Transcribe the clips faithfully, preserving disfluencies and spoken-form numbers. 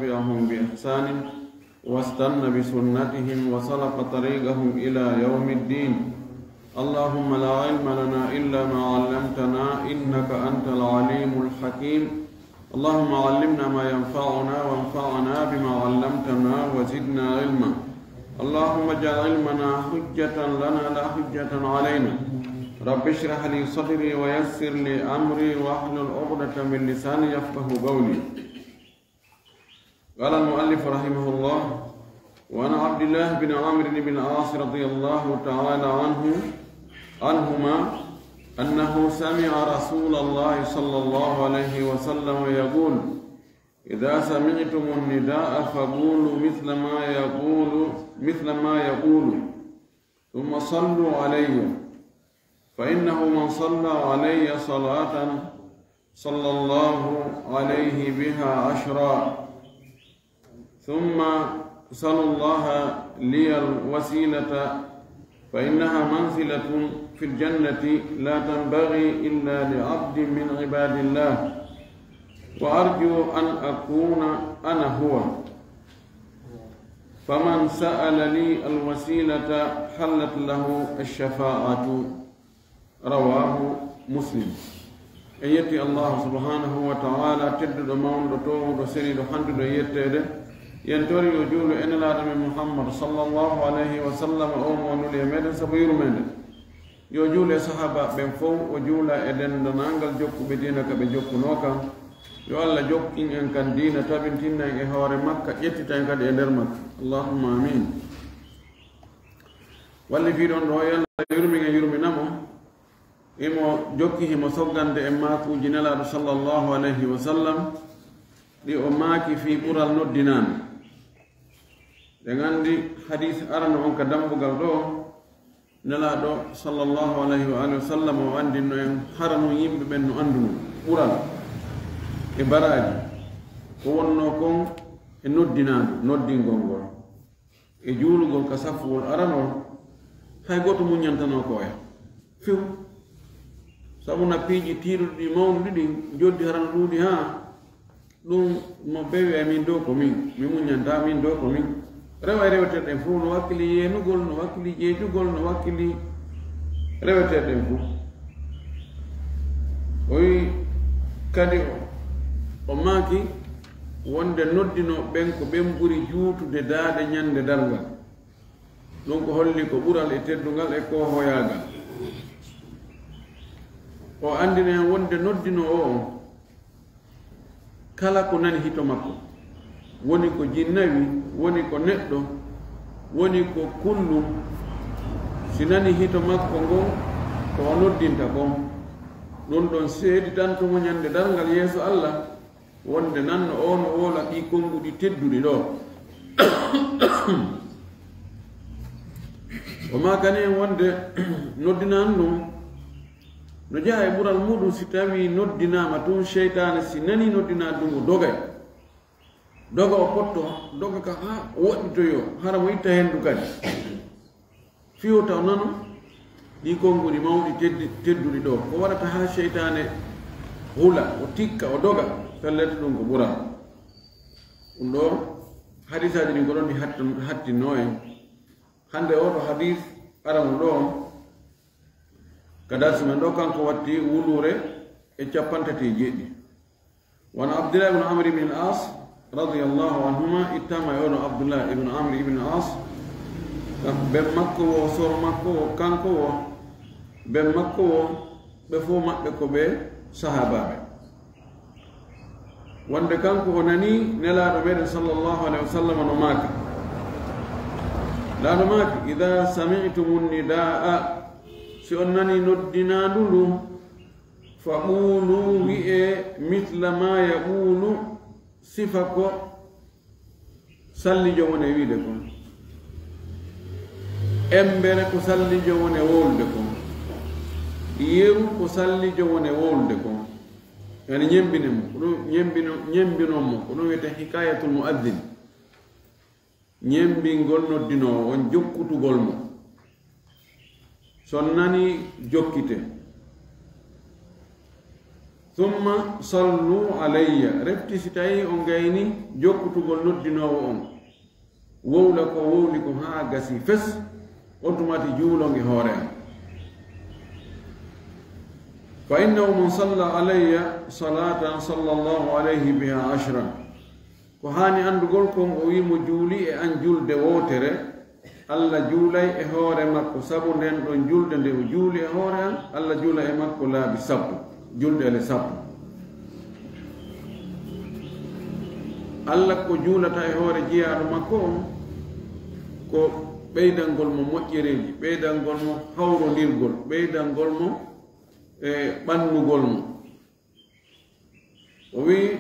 تبعهم بإحسان واستن بسنتهم وسلك طريقهم إلى يوم الدين. اللهم لا علم لنا إلا ما علمتنا إنك أنت العليم الحكيم. اللهم علمنا ما ينفعنا وانفعنا بما علمتنا وزدنا علما. اللهم اجعل علمنا حجة لنا لا حجة علينا. رب اشرح لي صدري ويسر لي أمري واحلل عقدة من لساني يفقه قولي. قال المؤلف رحمه الله: وعن عبد الله بن عمرو بن العاص رضي الله تعالى عنه، عنهما، أنه سمع رسول الله صلى الله عليه وسلم يقول: إذا سمعتم النداء فقولوا مثل ما يقول، مثل ما يقول، ثم صلوا علي، فإنه من صلى علي صلاة صلى الله عليه بها عشرا، ثم سلوا الله لي الوسيلة، فإنها منزلة في الجنة لا تنبغي إلا لعبد من عباد الله، وأرجو أن أكون أنا هو، فمن سأل لي الوسيلة حلت له الشفاعة. رواه مسلم. En yetti Allahu subhanahu wa ta'ala, tedduɗo, mawnuɗo, toowuɗo, seniiɗo, handuɗo e yetteede. En tori yo juulu e Nelaaɗo men Muhammad sallallahu alayhi wa sallam, o mo nuli e meɗen sabu yurmeende. Yo juulu e sahaaba ɓen fow, o juula e denndaangal jokkuɓe diina ka ɓe jokkunoo kan. Yo Alla jokkin en kan diina, tabintinna en e hoore makka, ƴettita en kadi e nder makka. Allahumma amin. Wallifiiɗo on ɗoo, yo Alla yurmin en, yurmina mo. Himo jokki, himo soggande en maakuuji Nelaaɗo sallallahu alayhi wa sallam, ɗi o maaki fii ɓural noddinaandu. Ɗen anndi hadiis arano on ka dambugal ɗoo, Nelaaɗo sallallahu alayhi wa alihi wa sallam o anndinno en hara non yimɓe ɓen no anndunoo ɓural e baraaji ko wonnoo kon e noddinaandu, noddingol ngol. E juulugol ka saffuwol aranol, hay gooto muññantanoo ko oya. Few. Sabu na piiji tiiɗuɗi ɗi mawnuɗi ɗin, joddi hara no ɗuuɗi haa ɗun mo bewi e min dow ko min, mi muññanta min dow ko min. Rewa e reweteeɗe ɗen fow, no wakkili yeenugol, no wakkili jeejugol, no wakkili reweteeɗe ɗen fow. O wi'i kadi, o, o maaki, wonde noddinooɓe ɓen ko ɓen ɓuri juutude daaɗe ñande darngal. Ɗun ko holli ko ɓural e teddungal e koohoyaagal. O anndina en wonde noddinoowo on, kala ko nani hito makko, woni ko jinnawi, woni ko neɗɗo, woni ko kullun, si nani hito makko ngon, ko o noddinta kon, ɗun ɗon seeditanto mo ñande darngal yeeso Alla, wonde nanno o no woola ɗii konnguɗi tedduɗi ɗoo. O maakani en wonde noddinaandu ndun no jeyaa e ɓural muuɗun, si tawii noddinaama tun, seytaane si nanii noddinaandu ndun, o dogay. Doga o potto, doga ka haa o waɗɗitoyoo, hara mo itta henndu kadi. Fii o taw nano ɗii konnguɗi mawɗi teddi-, tedduɗi ɗoo. Ko waɗata haa seytaane hula, o tikka, o doga, pellet ɗun ko ɓural. Ɗun ɗoo, hadiisaaji ɗin ko ɗon ɗi hattan-, hattinnoo en. Hannde oo ɗoo hadiis arano ɗoo, ka darsi men ɗoo, kanko watti wuluure e cappanɗe tati e jeeɗiɗi. وعن عبد الله بن عمرو بن العاص رضي الله عنهما, ittaama e ono Abdullah ibn Amr ibn al-As, ben makko woo, soro makko woo, kanko woo, ben makko woo, ɓe fow maɓɓe ko ɓe sahaabaaɓe. Wonde kanko o nanii Nelaaɗo meɗen sallallahu alayhi wa sallam no maaki, Nelaaɗo maaki: إذا سمعتم النداء, si on nanii noddinaandu ndun, فقولوا, wi'ee, مثل ما يقول, sifa ko sallijo woni e wi'ude kon, embere ko sallijo woni e wowlude kon, yeru ko sallijo woni e wowlude kon. Yani ñembinen mo, ko ɗun ñembino-, ñembinon mo, ko ɗun wi'etee hikayatul mu'adhdhin. Ñembingol noddinoowo on, jokkutugol mo. Si on nanii, jokkitee. Summa sallu alayya. Refti si tawii on gayni jokkutugol noddinoowo on. Wowla ko wowli kon haa gasi fes, on tuma ti juulon e hoore an. Fa innahu man salla alayya salatan sallallahu alayhi biha ashran. Ko haani anndugol kon, o wi'i mo juuli e an julde wootere, Alla juulay e hoore makko sabu nden ɗon julde nde o juuli e hoore an, Alla juula e makko laabi sappo, julɗeele sappo. Alla ko juulata e hoore jiyaaɗo makko on, ko ɓeydangol mo moƴƴereeji, ɓeydangol mo hawrondirgol, ɓeydangol mo e ɓannugol mo. O wi'i,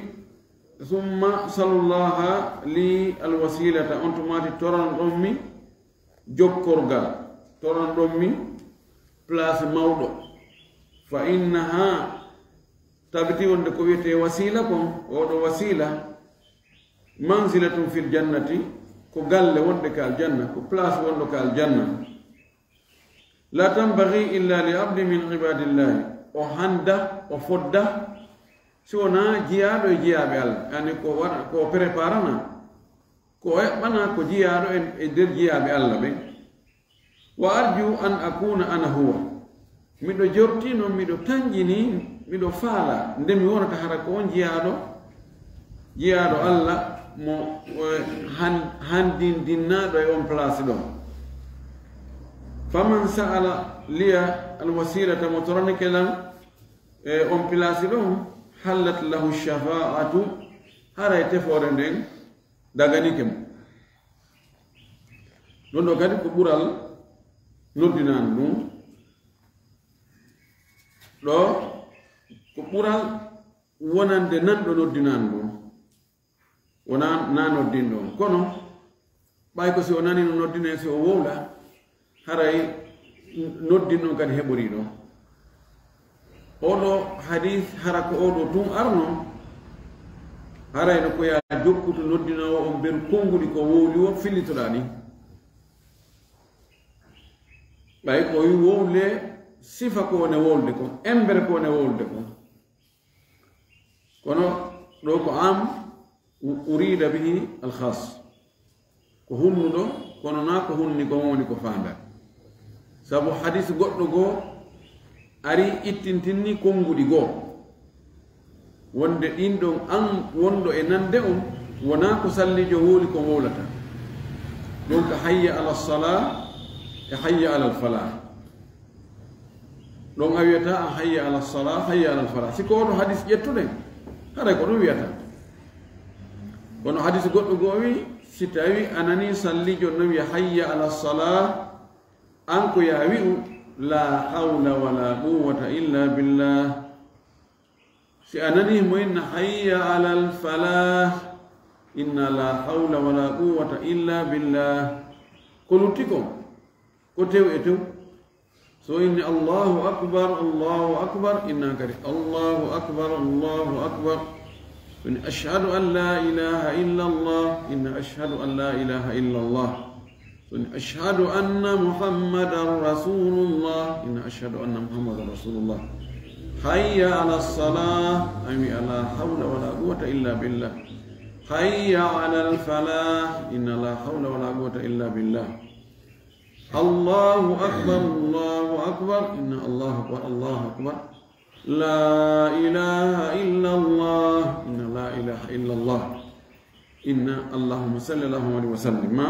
summa salullaha li alwasilata, on tuma ti toranɗon mi jokkorgal, toranɗon mi place mawɗo. Fa innaha, tabiti wonde ko wi'etee wasila kon, oɗo wasila, manzilatun fil jannati, ko galle wonde ka aljanna, ko place wonɗo ka aljanna. La tanbaghi illa li abdi min ibadillahi. O handa, o fodda, si wonaa jiyaaɗo e jiyaaɓe Alla. Yani ko waɗa, ko o preparana, ko o eɓɓana ko jiyaaɗo e, e nder jiyaaɓe Alla ɓen. Wa arju an akuna ana huwa. Miɗo jorti non, miɗo tanƴini, miɗo faala nde mi wonata hara ko on jiyaaɗo, jiyaaɗo Alla mo, eh, han-, handindinnaaɗo e on place ɗon. Faman sa'ala liya alwasilata, mo toranike lan e on place ɗon, hallat lahu shafa'atu, haray tefoore nden daganike mo. Ɗun ɗoo kadi ko ɓural noddinaandu ndun. Ɗoo ko ɓural wonande nanɗo noddinaandu ndun. Wonaa naa noddinɗo on. Kono, ɓay ko si o nanii no noddinee, si o wowla, haray noddinɗo on kadi heɓorii ɗoo. Oo ɗoo hadiis, hara ko oo ɗoo tun arno, haray no ko yaa jokkutu noddinoowo on mberu konnguɗi ko wowli woo fillitoɗaa ɗin. Ɓay ko o wi'i wowle, sifa ko woni wowlde kon, embere ko woni wowlde kon. Kono ɗoo ko am, u-, urida bihi al khas. Ko hunnuɗo, kono naa ko hunni kon woni ko faandaa. Sabu hadiis goɗɗo goo ari ittintinni konnguɗi goo. Wonde ɗin ɗon an wonɗo e nande on, wonaa ko sallijo wowli ko wowlata. Ɗon ka hayya ala salaa e hayya ala al falah. Ɗon a wiyata a hayya ala salaa, hayya ala al falah. Si ko oɗo hadis ƴettuɗen, haray ko ɗum wiyata. Kono hadis goɗɗo goo wi, si tawi a nani sallijo no wiya hayya ala salaa, an ko yaa wi'u, la hawla wala quwwata illa billah. Si a nani mo inna hayya ala al falah, inna la hawla wala quwwata illa billah. Ko lutti kon, ko tew e tew. So inni Allahu akbar, Allahu akbar, inna kadi Allahu akbar, Allahu akbar. So inni ashhadu an la ilaha illa Allah, inna ashhadu an la ilaha illa Allah. So inni ashhadu anna Muhammadan Rasulullah, inna ashhadu anna Muhammadan Rasulullah. Hayya ala salah, ay mi ala hawla wala quwwata illa billah. Hayya ala al falah, inna la hawla wala quwwata illa billah. Allahu akbar, Allahu akbar, inna Allahu akbar, Allahu akbar. La ilaha illallah, inna la ilaha illallah. Inna Allahumma salli ala Muhammad wa sallim. Ma,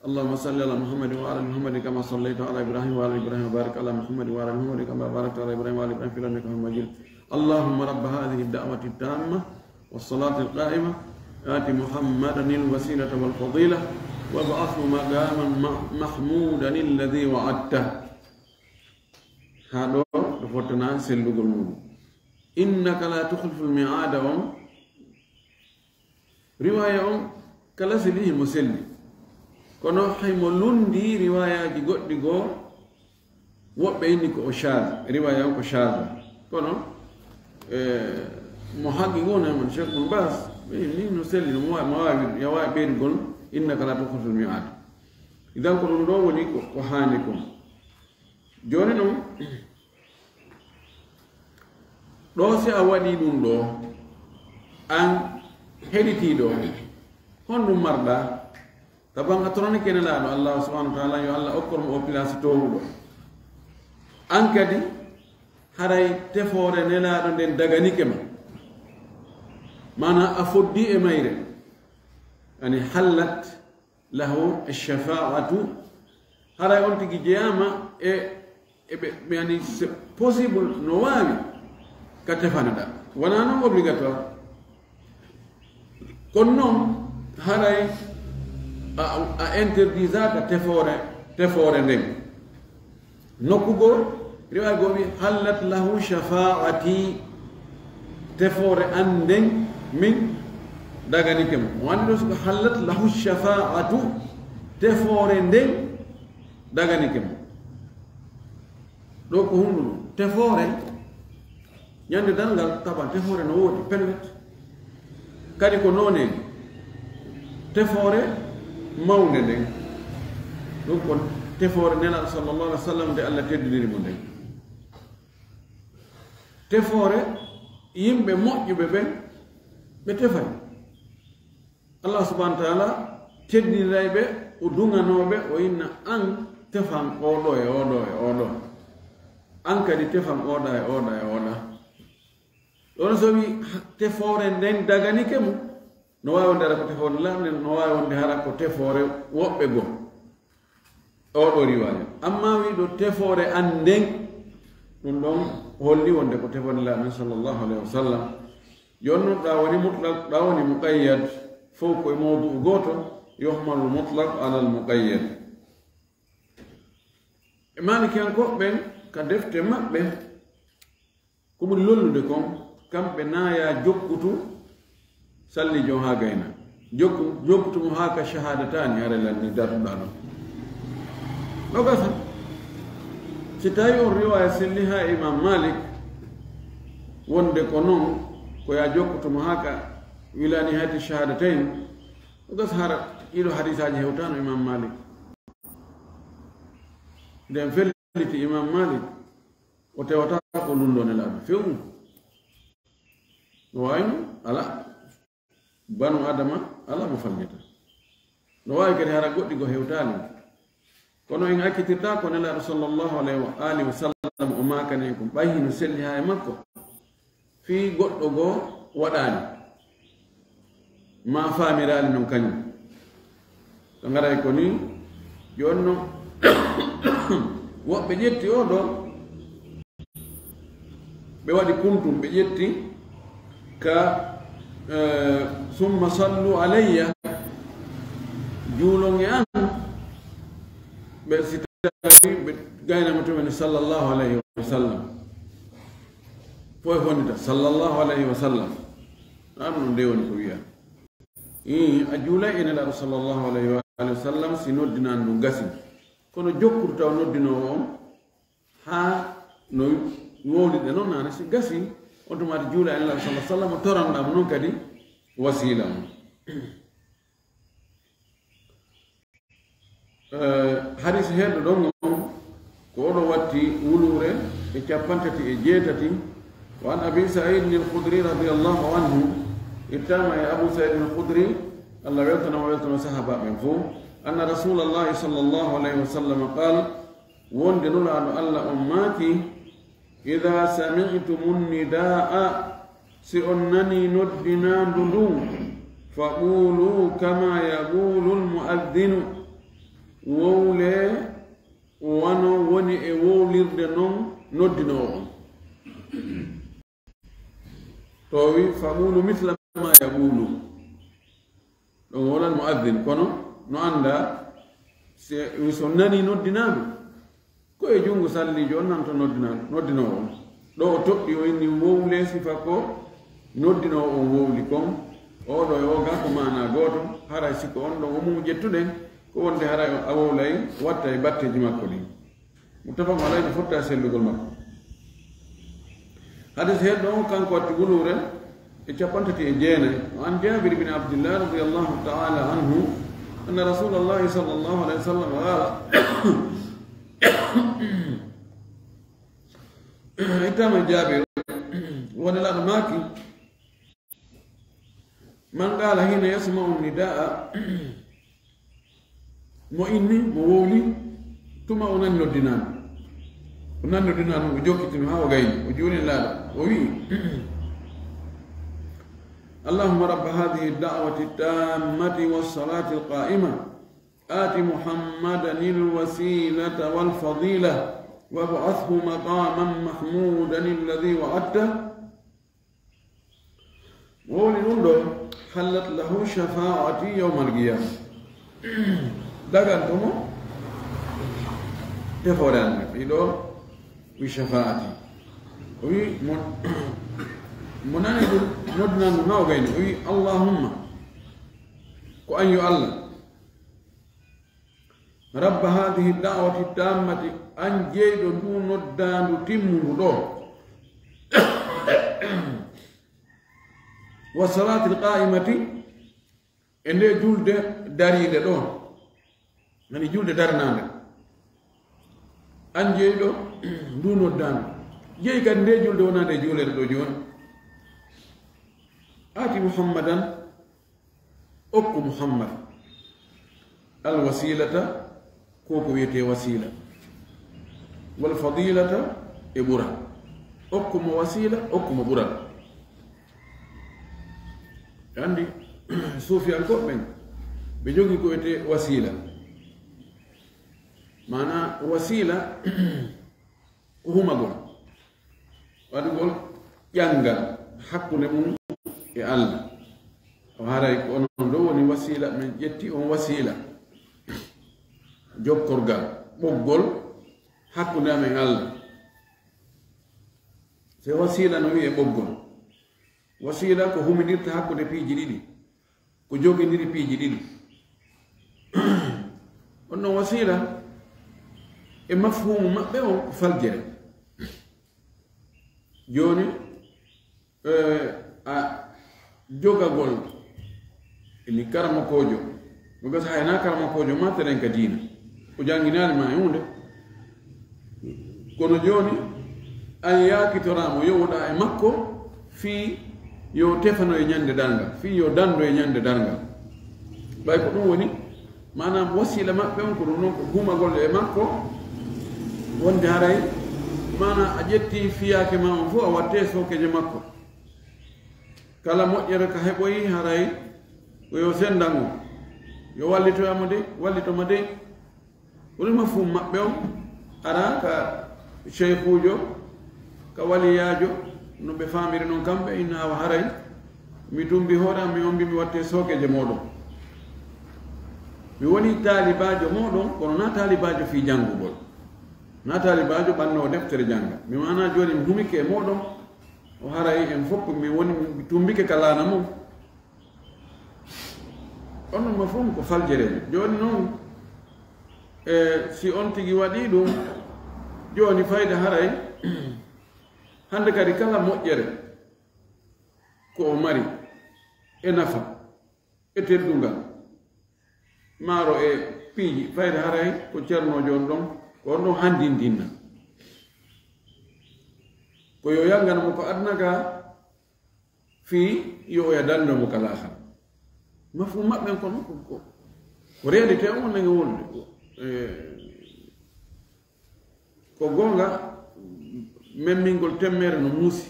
Allahumma salli ala Muhammad wa ala ali Muhammad kama sallaita ala Ibrahim wa ala ali Ibrahim wa barik ala Muhammad wa ala ali Muhammad kama barakta ala Ibrahim wa ala ali Ibrahim fil alamin innaka Hamidum Majid. Allahumma rabba hadhihi ad-da'wati at-tammah والصلاة القائمة آت محمدا الوسيلة والفضيلة وابعثه مقاما م-، محمودا الذي وعدته. Haa ɗoo ɗo fottana sellugol mum. Innaka la tukhliful mi'ada on, riwaaya on kala seli himo selli. Kono haymo lundi riwaayaaji goɗɗi goo, woɓɓe inni ko o shaaz, riwaaya on ko shaaz. Kono, eh, mo haqqi goo na mon Cheikh Ibn Baz, ɓe inni no selli, no mo wa-, mo waawi, ya waawi ɓeydugol, innaka la tukhliful mi'ad. Idan ko ɗum ɗoo woni ko, ko haani kon. Jooni non, Ɗoo si a waɗii ɗun ɗoo, an heɗitii ɗoo, honɗun marɗaa? Taban a toranike Nelaaɗo Allah subhanahu wa ta'ala, yo Allah okkor mo o pilaasi toowuɗo. An kadi, haray tefoore Nelaaɗo nden daganike ma. Maanaa a foddii e mayre. Yani hallat lahu shafa'atu. Haray on tigi jeyaama e, e ɓe, ɓe yani c'est possible no waawi ka tefanaɗaa. Wonaa non obligatoire. Kono non, haray a, a interdisaaka tefoore, tefoore nden. Nokku goo, riwaaya goo wi, "Hallat lahu shafa'ati." Tefoore an nden, min daganike mo. O anndi ɗoo si ko hallat lahu shafa'atu, tefoore nden daganike mo. Ɗoo ko honɗun? Tefoore, ɲande darngal, taban tefoore no woodi, pellet. Kadi ko nooneeji. Tefoore mawnde nden, ɗun ko tefoore Nelaaɗo sallallahu alaihi wa sallam nde Allah teddiniri mo nden. Tefoore yimɓe moƴƴuɓe ɓen, ɓe tefay. Allah subhanahu wa ta'ala teddiniray ɓe, o duŋanoo ɓe, o inna, "An tefan oo ɗoo e oo ɗoo e oo ɗoo. An kadi tefan oo ɗaa e oo ɗaa e oo ɗaa." Ɗon so wi tefoore nden daganike mo, no waawi wonde hara ko tefoore laaɓnde, no waawi wonde hara ko tefoore woɓɓe goo. Oo ɗoo riwaaya. Ammaa wi'uɗo tefoore an nden, ɗun ɗon holli wonde ko tefoore Nelaaɗo men sallallahu alayhi wa sallam. Jooni non ɗaa woni mutlaq, ɗaa woni muqayyad, fow ko e mawdu'u gooto, yuhmalul mutlaq alal muqayyad. E Maalikiyankooɓe ɓen ka defte maɓɓe, ko ɓuri lollude kon, kamɓe naayaa jokkutu salliijo on haa gayna. Jokku-, jokkutu mo haa ka shahaadataani, hara lanni dartuɗaa ɗon. No gasa. Si tawii on riwaaya selli haa Imaam Maalik, wonde ko non, ko yaa jokkutu mo haa ka ilaa nihaayati shahaadatayn, no gasa hara ɗiɗo hadiisaaji hewtaano Imaam Maalik. Nden felliti Imaam Maalik, o tewataa ko lunndoo Nelaaɗo few. No waawi mo? Alaa. Banu Aadama alaa mo fallita. No waawi kadi hara goɗɗi goo hewtaali. Kono en accitirtaa ko Nelaaɗo sallallahu alayhi wa alihi wa sallam o maakani en kon, ɓay hino selli haa e makko. Fii goɗɗo goo waɗaali, maa faamiraali non kaɲun. Ka ngaray ko nii, jooni non, woɓɓe ƴetti oo ɗoo, ɓe waɗi kuntum, ɓe ƴetti ka, eh, "Summa sallu alayya", juulon e an, ɓe si tawi ɓe gaynama tun woni sallallahu alayhi wa sallam. Fof e fonnita, sallallahu alayhi wa sallam. An non nde woni ko wiya. Ii, a juulay e Nelaaɗo sallallahu alayhi wa alihi wa sallam si noddinan ɗun gasi. Kono jokkutu taw noddinoowo on haa no wowliɗe non naane si gasi, on tuma a juula e Nelaaɗo sallallahu alayhi wa sallam, toranɗaa mo non kadi wasiila on. Eh, hadis heedɗo ɗon on, ko oɗo watti wuluure e cappanɗe tati e jeetati. Wa an Abi Sa'id al-Khudri radiyallahu anhu, ittama e Abu Sa'id al-Khudri, Allah weltana mo, weltana sahaaba ɓen fow, anna Rasulallahi sallallahu alayhi wa sallam qaal, wonde Nulaaɗo Allah on maaki, "Idaa sami'tumun nidaa'a", si on nanii noddinaandu ndun, "faquulu kamaa yaquulul mu'addinu", wowlee wano woni e wowlirde non noddinoowo on. To o wi, "Faquulu misla maa yaquulu." Ɗon wonal mu'addin, kono no anndaa si, si on nanii noddinaandu, ko e junngo salliijo on nanto noddinaa-, noddinoowo on. Ɗo o toɗɗii o inni wowlee sifa ko noddinoowo on wowli kon, oo ɗoo e oo gaa ko maanaa gooto, haray si ko on ɗon umumu ƴettuɗen, ko wonde haray a wowlay wattay batteeji makko ɗin. Muttafaqun alayhi, no fotti e sellugol makko. Hadis heedɗo on, kanko watti wuluure e cappanɗe tati e jeenay. Wa an Jaabir ibn Abdillah radiyallahu ta'ala anhu, anna Rasulallahi sallallahu alayhi wa sallam qaala, ittama Jaabir, Wonde Nelaaɗo maaki, من قال حين يسمع النداء, mo inni, mo wowli, tuma o nani noddinaandu. O nani noddinaandu, o jokkitino haa o gayni, o juulini Nelaaɗo, o wi'i, اللهم رب هذه الدعوة التامة والصلاة القائمة، آت محمدا الوسيلة والفضيلة، وابعثه مقاما محمودا الذي وعدته. Mo wowli ɗun ɗoo, حلت له شفاعتي يوم القيامة. Daganto mo tefoore an. Ɗii ɗoo wi shafaati. O wi mo, mo nani ɗun, noddinaandu haa o gayni. O wi, اللهم, ko an yo Allah, رب هذه الدعوة التامة, an jeyɗo nduu noddaandu timmundu ɗoo, والصلاة القائمة, e ndee julde dariinde ɗoo, yani julde daranaande. An jeyɗo nduu noddaandu, jeyi kadi ndee julde wonaa nde juuleɗen ɗoo jooni. آت محمدا, okku Muhammad, الوسيلة, ko ko wi'etee wasiila, والفضيلة, e ɓural. Okku mo wasiila, okku mo ɓural. Anndi, suufiyankooɓe ɓen, ɓe jogii ko wi'etee wasiila. Maanaa wasiila ko humagol, waɗugol ƴanngal hakkunde mun e Allah. O haray ko onon ɗoo woni wasiila, men ƴetti on wasiila, jokkorgal, ɓoggol hakkunde amen e Allah. Se wasiila no wi'ee ɓoggol. Wasiila ko humindirta hakkunde piiji ɗiɗi, ko jogindiri piiji ɗiɗi. On non wasiila e mafhuumu maɓɓe on ko faljere. Jooni, eh, a jogagol e mi karamokoojo, no gasa hay na karamokoojo ma teren ka diina, o jannginaali ma e huunde. Kono jooni, an yaakitoraama yowoɗaa e makko fii yo tefano e ñande darngal, fii yo dando e ñande darngal. Ɓay ko ɗun woni, maanaam, wasiila maɓɓe on, ko ɗun non ko humagol e makko, wonde haray, maanaa, a ƴettii fiyaake maa on fow, a wattee sookeeje makko. Kala moƴƴere ka heɓoyi, haray ko yo sendan on, yo wallitoya mo dey, wallito mo dey. Woni mafhum maɓɓe on, araa ka sheykhuujo, ka waliyaajo, no ɓe faamiri non kamɓe, inna awa haray, mi tumbi hoore am, mi ombi, mi wattee sookeeje mooɗon. Mi woni taalibaajo mooɗon, kono naa taalibaajo fii janngugol. Naa taalibaajo ɓannoowo deftere jannga. Mi maanaa jooni mi humike e mooɗon, o haray en fow mi woni, mi tumbike ka laana mon. On non mafhum ko faljereejo. Jooni non, e, si on tigi waɗii ɗun, jooni fayda haray, hande kadi kala moƴƴere ko o mari e nafa, e teddungal, maaro e piiji, fayda haray ko cernoojo on ɗon, ko on ɗon handindinna. Ko yo yangana mo ko aduna ka, fii yo oya dando mo ka laakhara. Mafhum maɓɓe on kono ko, ko, ko réalité on nange wonde. Eh, ko goonga, memmingol temmere no muusi.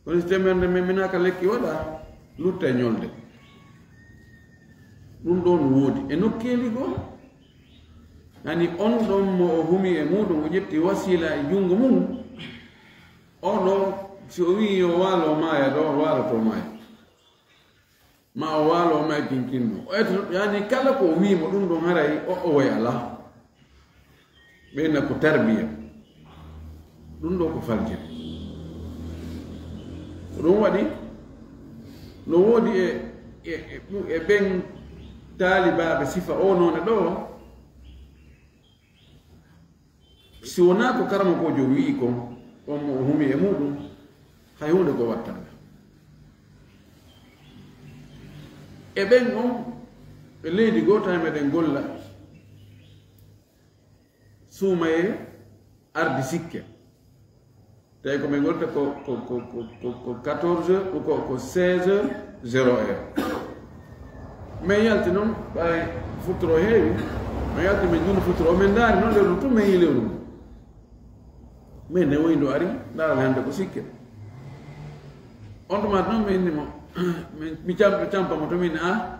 Kono si temmere nde memminaaka lekki waɗa, lutta e ñolde. Ɗun ɗoo no woodi. E nokkeeli goo, yani on ɗon mo o humi e muuɗum, o ƴetti wasiila e junngo mum, on ɗoo, si o wi'i yo waalo maaya ɗoo, o waaloto maaya. Ma o waalo maaya kinkinno. O etoto, yani kala ko o wi'i mo ɗun ɗon haray o, o way alaa. Ɓen na ko tarbiya. Ɗun ɗoo ko faljere. Ko ɗun waɗi, no woodi e, e, e, e ɓen taalibaaɓe sifa oo noone ɗoo, si wonaa ko karamokoojo wi'i kon, on mo o humi e muuɗum, hay huunde ko wattanda. E ɓen on, e leydi goo tan e meɗen golla, suumayee ardi sikke. Tawi ko men wonta ko, ko, ko, ko, ko, ko quatorze heures ou ko, ko seize heures zéro heure. Men yalti non, ɓay futuro heewi, men yalti men dun futuro, men ndaari non lewru tun, men yi lewru ndu. Men ne woyi ndu ari, ndaara hande ko sikke. On tuma non men inni mo, min, mi campa, campa mo to min, "Ah,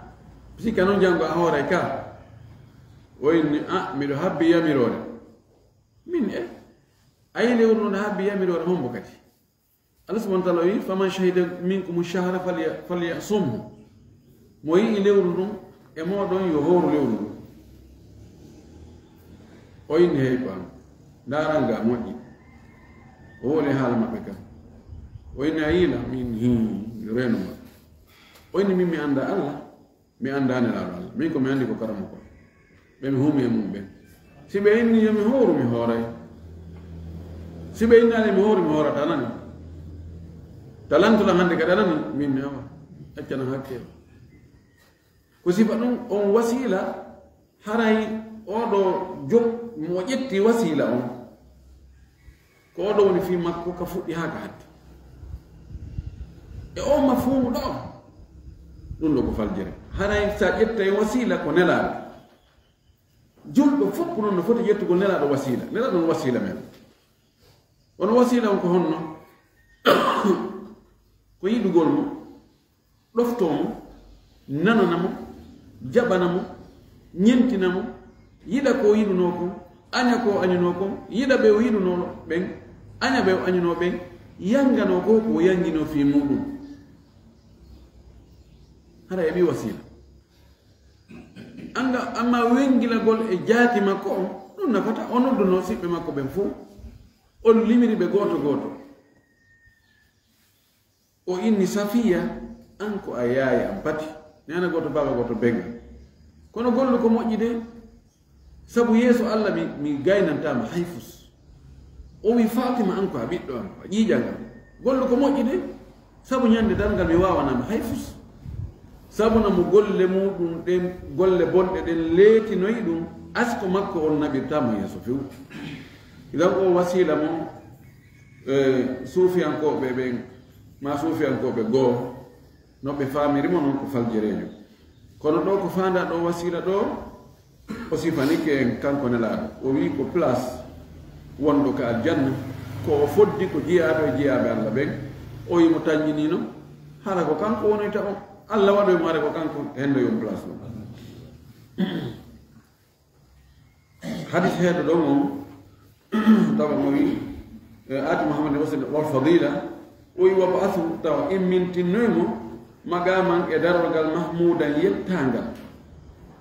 sikka non jango a hooray ka." O inni, "Ah, miɗo habbi yamiroore." Min e, a yi lewru ndu no habbi yamiroore hombo kadi? Allah subhanahu wa ta'ala wi, "Faman shahida minkumu shahra falya-, falyasumhu." Mo yi'i lewru ndun, e mooɗon yo hooru lewru ndun. O inni, "Hey, ɓaawo, ndaaran ga moƴƴi." O woni haala maɓɓe kan. O inni, "A yiila?" Min, "Hii, mi reeno ma." O inni, "Min mi anndaa Allah, mi anndaa Nelaaɗo Allah. Min ko mi anndi ko karamoko ɓe mi humi e mum ɓen. Si ɓe inni yo mi hooru, mi hooray. Si ɓe innaali mi hooru, mi hoorataa, nani? Talantu lan hande kadi, nani?" Min mi awa, accana hakke." Ko sifa ɗum on wasiila, haray oo ɗoo jom mo ƴetti wasiila on, ko oo ɗoo woni fii makko ka fuɗɗi haa ka hatti. E oo mafhuumu ɗoo, ɗum ɗoo ko faljere. Haray sa ƴettay wasiila ko Nelaaɗo. Julɗo fof noon no foti ƴettugol Nelaaɗo wasiila. Nelaaɗo on wasiila men. Kono wasiila on ko honno? Ko yiɗugol mo, ɗoftoo mo, nanana mo, jaɓana mo, ñentina mo, yiɗa ko o yiɗunoo kon, aña ko o añunoo kon, yiɗa ɓe o yiɗunoo ɓen, aña ɓe o añunoo ɓen, yanganoo ko ko o yanginoo fii muuɗum. Hara heɓi wasiila. Anga, amma wengilagol e jaati makko on, ɗum nafata. O noddunoo siɓɓe makko ɓen fow, on limiri ɓe gooto gooto. O inni, "Safiya, an ko a yaaya an pati. Neena gooto, baaba gooto, benga. Kono gollu ko moƴƴi de. Sabu yeeso Alla mi, mi gaynantaama hay fus." O wi, "Faatima, an ko a ɓiɗɗo an, a ƴiiƴan an. Gollu ko moƴƴi de. Sabu ñande darngal mi waawanaama hay fus. Sabu na mo golle muuɗum ɗen, golle bonɗe ɗen leetinoyi ɗum, asko makko on naɓirtaama yeeso few." Idan o wasiila mo, eh, suufiyankooɓe ɓen, maa suufiyankooɓe goo, no ɓe faamiri mo non ko faljereejo. Kono ɗoo ko faandaa ɗoo wasiila ɗoo, o sifanike en kanko Nelaaɗo. O wi'i ko place wonɗo ka aljanna, ko o foddi ko jiyaaɓe e jiyaaɓe Alla ɓen. O wi'i mo tanƴiniino, hara ko kanko wonoyta on. Alla waɗoy mo hara ko kanko hendoy on place ɗon. Hadis heeɗo ɗon on, tawa mo wi, eh, aati Muhammad wasila wal fadila, o wi, "Wab'athu," tawa immintinnoy mo, "maqaman," e darorgal, "mahmudan," yettangal,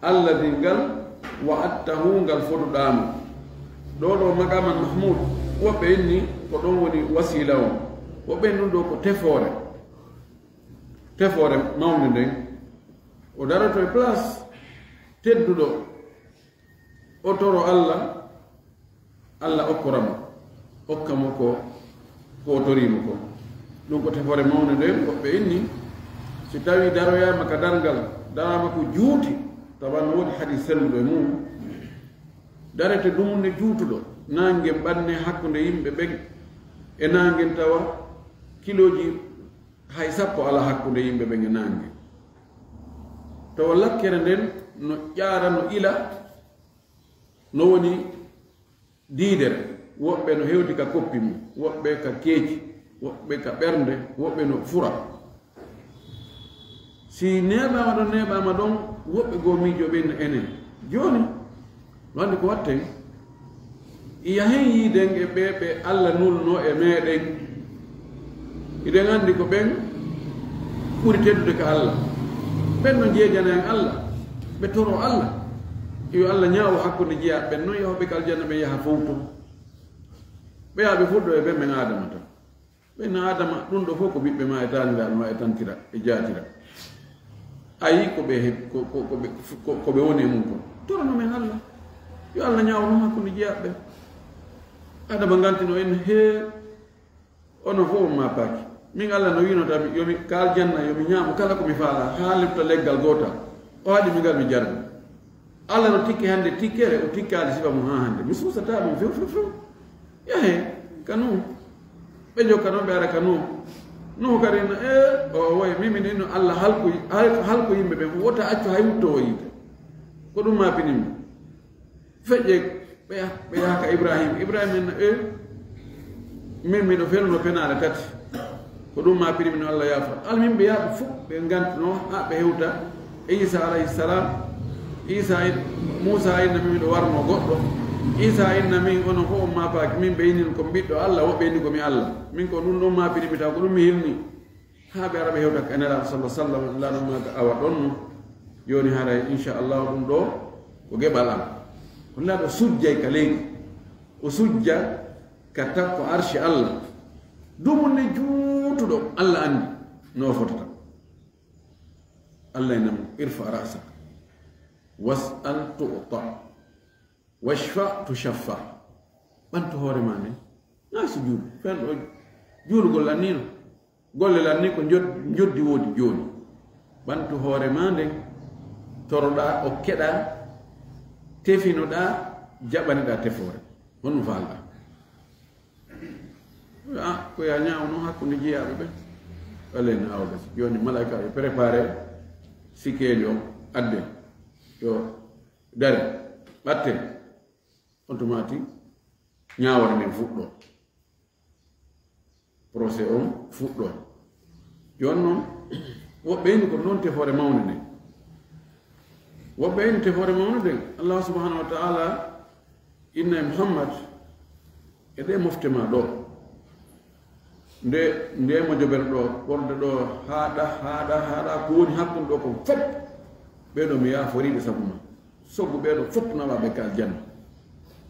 "alladhi," ngal, "wa'adtahu," ngal foduɗaa mo. Ɗoo ɗoo maqaman mahmud, woɓɓe inni ko ɗon woni wasiila on, woɓɓe inni ɗum ɗoo ko tefoore, tefoore mawnde nden. O daroto e place tedduɗo, o toro Alla, Alla okkora mo, okka mo ko, ko o torii mo ko. Ɗum ko tefoore mawnde nden, woɓɓe inni, si tawii daroyaama ka darngal, daraama ko juuti, tawa no woodi hadis selluɗo e mum, darete dumunde juutuɗo, naange ɓanne hakkunde yimɓe ɓen e naangen, tawa kilooji hay sappo alaa hakkunde yimɓe ɓen e naange. Tawa lakkere nden no ƴaara, no ila, no woni diidere, woɓɓe no hewti ka koppi mum, woɓɓe ka keeci, woɓɓe ka ɓernde, woɓɓe no fura. Si neeɓaama ɗon, neeɓaama ɗon, woɓɓe goo miijoo ɓen no enen. Jooni, no anndi ko watten? Yahen yiiden e ɓee ɓe Alla nulnoo e meeɗen. Hiɗen anndi ko ɓen ɓuri teddude ka Alla. Ɓen no jeejana en Alla, ɓe toroo Alla. Yo Alla ñaawo hakkunde jeyaaɓe ɓen, non yahooɓe ka aljanna ɓen yaha fowtoo. Ɓe yaha ɓe fuɗɗoo e ɓen men Aadama tan. Ɓen Aadama, ɗum ɗoo fof ko ɓiɓɓe maa e taaniraaɓe maa e tantira e jaatira. A yii ko ɓe heb-, ko, ko, ko ɓe, ko, ko ɓe woni e mum kon. Torono men Alla. Yo Alla ñaawo non hakkunde jeyaaɓe ɓen. Aadama ngantino en, hee, onon fof on maapaaki. Min Alla no wiino tan, yo mi, ka aljanna, yo mi ñaamu kala ko mi faalaa, haa lutta leggal gootal. O haɗi mi ngal mi jarni. Alla no tikki hannde tikkere, o tikkaali sifa mum haa hannde. Mi suusataa ɗum few, few, few. Yahee, ka non. Ɓe jokka non, ɓe ara ka Nuhu. Nuhu kadi no, "Ee, o woy, min, min inno Alla halku, hal-, halku yimɓe ɓen, wota accu hay wutto o yiite." Ko ɗum maapini mo. Feƴƴe, ɓe yah-, ɓe yaha ka Ibrahim. Ibrahim en no, "Ee, min miɗo fenuno penaale tati." Ko ɗum maapini mi no Alla yaafa. Almin ɓe yaaɓe fof, ɓe ngantuno, haa ɓe hewta. Iisa alayhi salam, Iisa in-, Muusa inna min miɗo warno goɗɗo. Iisa inna min onon fof on maapaaki, min ɓe inin ko ɓiɗɗo Alla, woɓɓe inni ko mi Alla. Min ko ɗum ɗon maapini mi taw, ko ɗum mi hilni. Haa ɓe ara ɓe hewta ka Nelaaɗo sallallahu alaihi wasallam, Nelaaɗo maaka awa ɗon no. Jooni haray, insha Allah, ɗum ɗo ko geɓal am. Ko Nelaaɗo sujjay ka leydi. O sujja ka takko arshi Alla. Dumunde juutuɗo, Alla anndi no o fotata. Alla e namo, "Irfa ra'sak, was'al tu'ta, washfa tushaffa." Ɓantu hoore maa nden, naa sujudu. Fen ɗo juulugol lan nii no. Golle lan nii ko njod-, njoddi woodi jooni. Ɓantu hoore maa nden, toroɗaa, okkeɗaa, tefinoɗaa, jaɓaniɗaa tefoore. Honno faalɗaa? Ah, ko ya ñaawo non hakkunde jeyaaɓe ɓen. Ɓaleeno awda. Jooni malaa'ika ɓe préparé sikeeli on adde. Yo dare. Ɓatte. On tuma ti ñaawore nden fuɗɗo. Procès on fuɗɗo. Jooni non, woɓɓe hino ko non tefoore mawnde nden. Woɓɓe hino tefoore mawnde nden. Allah subhanahu wa ta'ala inna e Muhammad e ɗe mofte ma ɗo. Nde, nde mo jobere ɗo, ɓorde ɗo, haaɗa, haaɗa, haaɗa, ko woni hakkunde ɗo kon fof, ɓee ɗoo mi yaaforiiɓe sabu ma. Soggu ɓee ɗoo fof nawaa ɓe ka aljanna.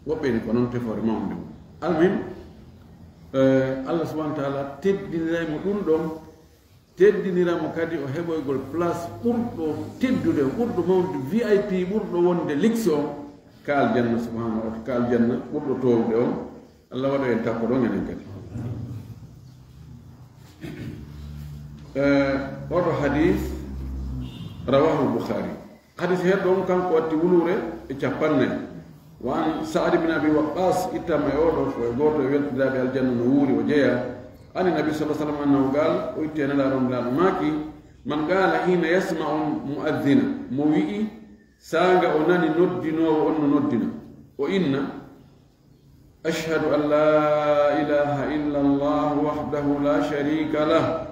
Woɓɓe ni ko non tefoore mawnde mum. Almuhim, eh, Allah subhanahu wa ta'ala teddiniray mo ɗum ɗon, teddinira mo kadi o heɓoygol place ɓurɗo teddude, ɓurɗo mawnude, V I P ɓurɗo wonde luxe on ka aljanna subhanahu wa ta'ala, ka aljanna ɓurɗo toowude on. Allah waɗa en takko ɗon enen kadi. Eh, oɗo hadis, rawahu Bukhari. Hadis he ɗon kanko watti wuluure e cappannayi. Wa an Sa'ad ibn Abi Waqqas, ittama e oɗo, ko e gooto e weltindiraaɓe aljanna no wuuri o jeyaa. Ani Nabi sallallahu alaihi wasallam annahu qaal, o itti e Nelaaɗo on, Nelaaɗo maaki, man qaala hina yasma'u mu'adhdhina, mo wi'i saanga o nani noddinoowo on no noddina, o inna, أشهد أن لا إله إلا الله وحده لا شريك له،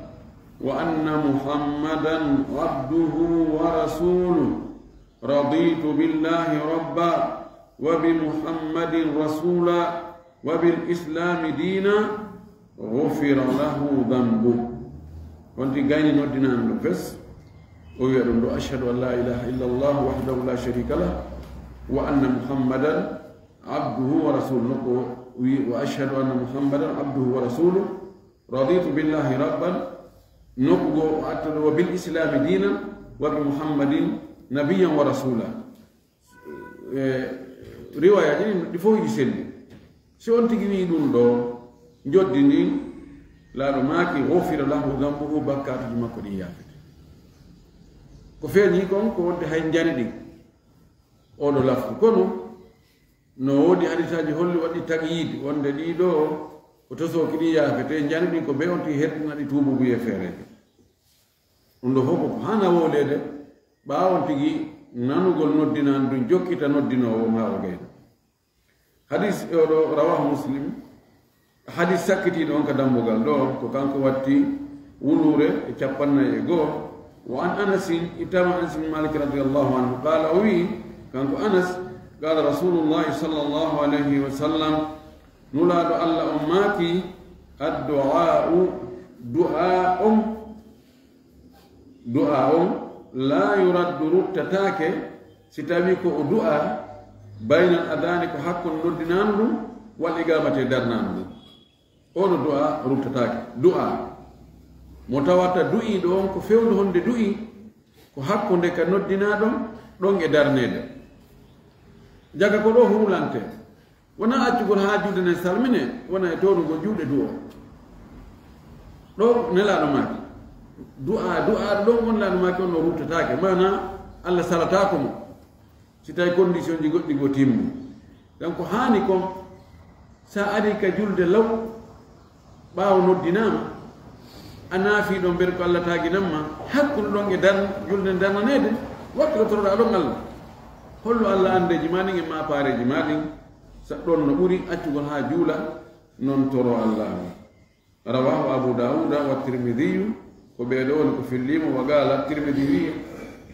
وأن محمدا عبده ورسوله. رضيت بالله ربا، وبمحمد رسولا، وبالإسلام دينا، غفر له ذنبه. Wonti gayni noddinaano ɗum fes, o wi'a ɗum ɗo, أشهد أن لا إله إلا الله وحده لا شريك له، وأن محمدا عبده ورسوله. Nokku o wi'i, وأشهد أن محمدا عبده ورسوله. رضيت بالله ربا. Nokku goo o arta ɗo, وبالإسلام دينا، وبمحمد نبيا ورسولا. Eh, riwayaaji ɗin ɗi fof hiɗi selli. Si on tigi wi'i ɗum ɗo, njoddi ndin, Nelaaɗo maaki, غفر له ذنبه, bakkaatuuji makko ɗin yaafete. Ko feeñi kon, ko wonde hay njani ɗin. Oɗo laftu. Kono, no woodi hadisaaji holli waɗi taqyid, wonde ɗii ɗoo ko tosooki ɗin yaafete, njani ɗin ko bee on tigi hertina ɗi tuubuubuyee feereejo. Ɗum ɗoo fof ko haana wowleede, ɓaawo on tigi nanugol noddinaandu ndun jokkita noddinoowo maa o gayna. Hadis e oɗo, rawahu Muslim. Hadis sakkitiiɗo on ka dambugal ɗoo, ko kanko watti wuluure e cappannayi e goo. Wa an Anasin, ittama Anas bin Malik radiyallahu anhu, qaala, o wi'i, kanko Anas, qaala Rasulullahi sallallahu alayhi wa sallam, Nulaaɗo Alla on maaki, addu'aa'u, du'aa on, du'aa on, laa yuraddu, ruttataake, si tawii ko o du'aa, baynal adaani, ko hakkunde noddinaandu ndun, wal iqaamati, e darnaandu ndun. Oɗo du'aa ruttataake. Du'aa mo tawata du'iiɗo on ko fewndo honde du'ii, ko hakkunde ka noddinaa ɗon, ɗon e darneede. Jaka ko ɗoo huulante. Wonaa accugol haa juuɗe nden salmine, wona e toorugol juuɗe du'oo. Ɗoo Nelaaɗo maaki, du'aa, du'aa ɗon on Nelaaɗo maaki on no ruttataake. Maanaa, Alla salataako mo. Si tawii kondisionji goɗɗi goo timmi. Donc, ko haani kon, sa ari ka julde law, Ɓaawo noddinaama, a naafii ɗon nder ko Alla taaginanma, hakkunde ɗon e darn-, julde nden darnaneede, wakkilotoroɗaa ɗon Alla. Hollu Alla anndeeji maa ɗin e maapaareeji maa ɗin, sa ɗon no ɓuri accugol haa juula, non toroo Alla on. Rawaahu Abu Daawuda wa Tirmidiyu, ko ɓee ɗoo woni ko fillii mo, wa qaala Tirmidi wi'i,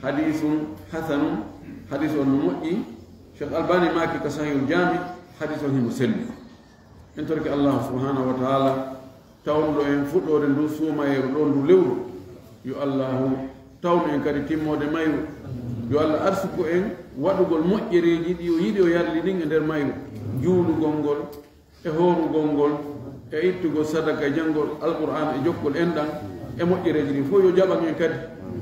hadiisun hasanun, hadiis on no moƴƴi. Sheikh Albani maaki ka Sahihul Jaami, hadiis on himo selli. En torike Allahu subhanahu wa ta'ala tawnuɗo en fuɗɗoode ndun suumayeeru ɗoo ndu lewru. Yo Allahu tawnu en kadi timmoode mayru. Yo Allah arsuku en waɗugol moƴƴereeji ɗi o yiɗi o yarli ɗin e nder mayru. Juulugol ngol, e hoorugol ngol, e ittugol sadaka, e janngol Alqur'aan, e jokkol enɗan, e moƴƴereeji ɗin fow yo jaɓan en kadi.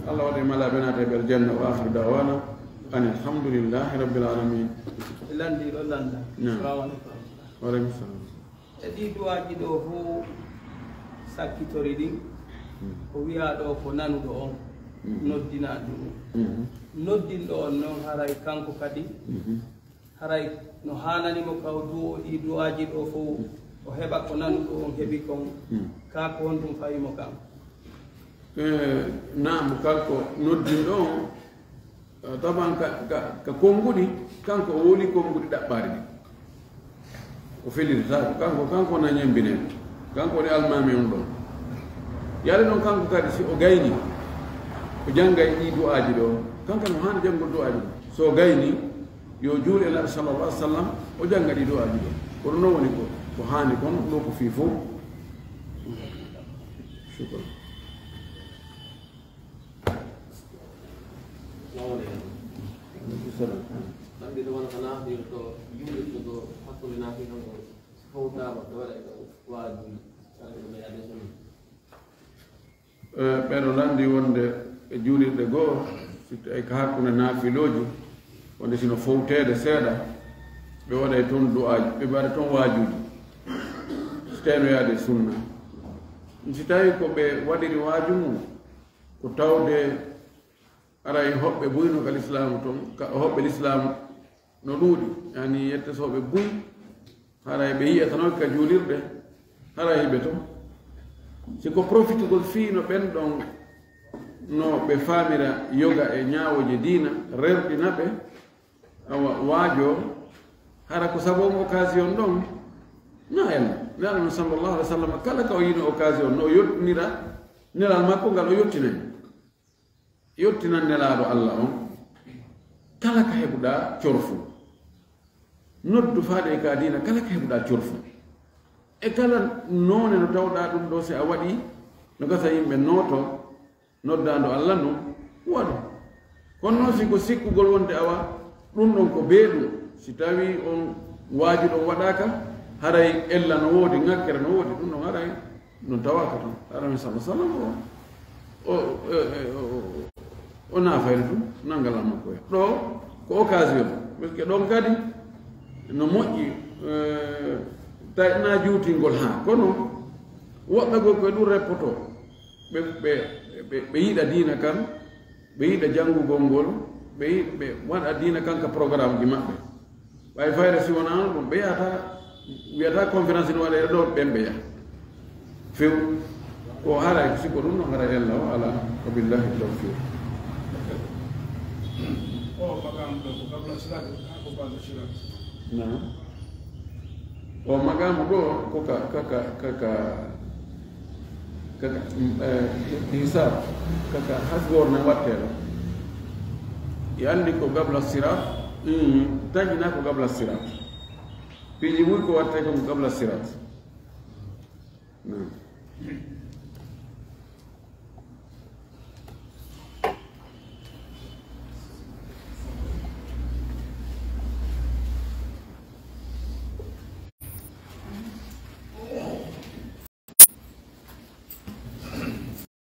Allah waɗa en malaaɓe naata e ɓe aljanna. Wa akhiru da'wana anil hamdulillahi rabbil alamin. Landiiɗo landa. Naam. Assalamu alaikum. Wa alaikum salam. E ɗii du'aaji ɗoo fow sakkitori ɗin, ko wi'aa ɗoo ko nanuɗo on, noddinaa ɗum. Noddinɗo on non, haray kanko kadi, haray no haanani mo ka o du'oo ɗii du'aaji ɗoo fow, o heɓa ko nanuɗo on heɓi kon, kaa ko honɗum fawi mo kan? Eh, naam, kanko noddinɗo on, eh, taban ka, ka, ka konnguɗi, kanko o wowli konnguɗi ɗaɓɓaari ɗin. O fellitataako, kanko, kanko na ñembinee. Kanko woni almaami on ɗon. Yalla non kanko kadi si o gaynii, o janngay ɗii du'aaji ɗoo, kanko no haani janngol du'aaji ɗoo. So o gaynii, yo juulu e Nabi sallallahu alaihi wasallam, o jannga ɗii du'aaji ɗoo. Ko ɗum non woni ko, ko haani kon, ɗoo ko fii fow. Shukran. Assalamu alaikum. Alaikum salam. Ɗan ɓe ɗo wona ko naafirto, juulirto ɗo, hakkunde naafirto ko fowtaama, ko waɗa e ɗo waajuuji, kala ko ɓe adda sunna. Eh, ɓeɗo lanndi wonde e juulirɗe goo, si tawii ko hakkunde naafilooji, wonde sino fowteede seeɗa, ɓe waɗay toon du'aaji, ɓe waɗa toon waajuuji, si tawii no yaade e sunna. Si tawii ko ɓe waɗiri waaju mum, ko tawde aray hoɓɓe buy no ka lislaamu ton, ka hoɓɓe lislaamu no ɗuuɗi, yani yettesoɓe buy, haray ɓe yi'atano ka juulirɗe, haray hiɓe ton. Si ko profitugol fii no ɓen ɗon no ɓe faamira yoga e ñaawooje diina, rerɗina ɓe, awa waajoo, hara ko sabu on occasion ɗon, na en. Nelaaɗo sallallahu alaihi wasallam, kala ka o yiino occasion, no o yottinira nelal makko ngal o yottinay. Yottinan Nelaaɗo Alla on, kala ka heɓuɗaa corfu. Noddu faade e ka diina, kala ka heɓuɗaa corfu. E kala noone no tawɗaa ɗum ɗoo, si a waɗii, no gasa yimɓe nooto, noddaando Alla non, waɗu. Kono non si ko sikkugol wonde awa, ɗum ɗon ko beeɗu, si tawii on waaju ɗon waɗaaka, haray ella no woodi, ŋakkere no woodi, ɗum ɗon haray non tawaaka ton. Haray sallallahu alaihi wasallam o, o, e, e, o, o, o naafayno ɗum, nanngal an makko. Ɗoo ko occasion, parce que ɗon kadi no moƴƴi, eh, tawi na juutingol haa. Kono woɓɓe goo ko e ɗum reppotoo. Ɓe, ɓe, ɓe, ɓe yiɗa diina kan, ɓe yiɗa janngugol ngol, ɓe yi-, ɓe waɗa diina kan ka programme ji maɓɓe. Ɓay fayre si wonaa ɗum, ɓe yahata, wiyata conférence no waɗee ɗo, ɓen ɓe yaha. Few, ko haray, si ko ɗum no haray, Alla o alaa, wa billahi tawfiq. O maqaam ɗo ko qabla siraat, haa ko ba'da siraat. Naam. O maqaamu ɗo ko ka, ka, ka, ka, ka, ka, ka, mm, eh, hisaab, ka, ka hasboor na wattee ɗo. I anndi ko qabla siraat, mm, taƴi na ko qabla siraat. Piiji buy ko wattee ko qabla siraat. Naam.